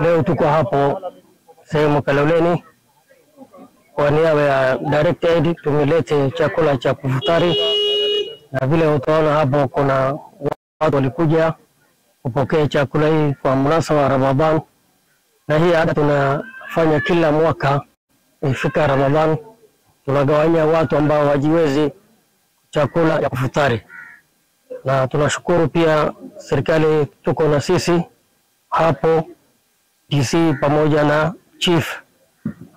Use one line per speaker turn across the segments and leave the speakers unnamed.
Leo tuko hapo sehemu Kaloleni kwa niaba ya Direct Aid tumelete chakula cha kufutari, na vile utaona hapo kuna watu walikuja kupokea chakula hii kwa mnasaba wa Ramadhan, na hii ada tunafanya kila mwaka ifika Ramadhan, tunagawanya watu ambao wajiwezi chakula ya kufutari. Na tunashukuru pia serikali tuko na sisi hapo DC pamoja na chief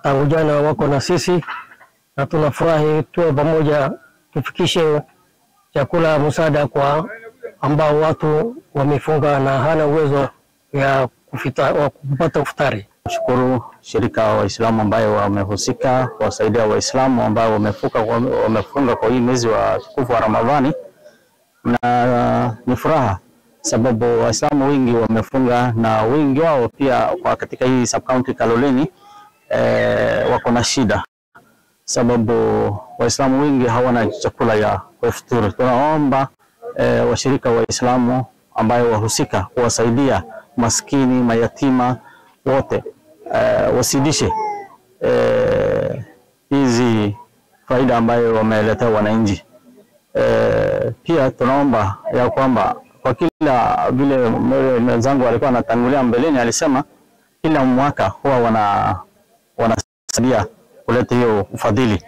tangu jana wako na sisi, na tunafurahi tuwe pamoja tufikishe chakula msaada kwa ambao watu wamefunga na hana uwezo ya kupata futari.
Shukuru shirika wa Waislamu ambao wamehusika kuwasaidia Waislamu ambao wamefunga kwa hii mwezi wa tukufu wa Ramadhani, na ni furaha sababu Waislamu wengi wamefunga na wengi wao pia kwa katika hii sub county Kaloleni wako na shida sababu Waislamu wengi hawana chakula ya kufuturu. Tunaomba washirika Waislamu ambao wahusika kuwasaidia maskini, mayatima wote wasidishe hizi faida ambayo wameletea wananchi. Pia tunaomba ya kwamba kwa kila vile mwenzangu alikuwa anatangulia mbeleni alisema kila mwaka huwa wanasaidia kuleta hiyo ufadhili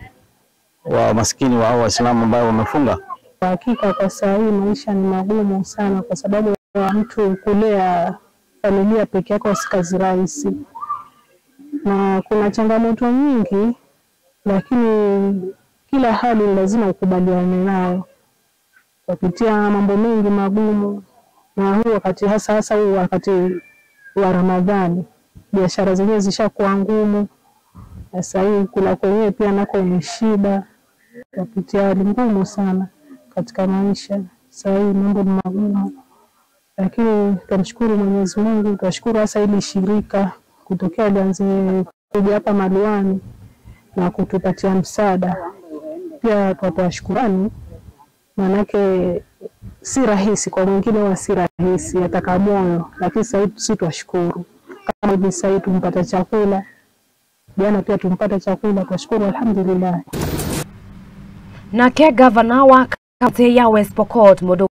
wa maskini wa Waislamu ambao wamefunga.
Kwa hakika kwa saa hii maisha ni magumu sana, kwa sababu mtu kulea familia peke yake si kazi rahisi, na kuna changamoto nyingi, lakini kila hali lazima ukubaliane nayo. Kupitia mambo mengi magumu, na huu wakati hasa huu wakati wa Ramadhani biashara zenyewe zishakuwa ngumu. Sasa hii kula kwenyewe pia nako ni shida, kupitia hali ngumu sana katika maisha. Sasa hii mambo ni magumu, lakini tunamshukuru Mwenyezi Mungu, tunashukuru hasa ili shirika kutokea lianze kuja hapa Maluani na kutupatia msaada. Pia tunatoa shukrani, manake si rahisi kwa mwingine, wa si rahisi ataka moyo, lakini sasa sisi tunashukuru. Kama hivi sasa tumpata chakula, jana pia tumpata chakula, tunashukuru alhamdulillah.
Nake governor wa kaunti ya West Pokot Modo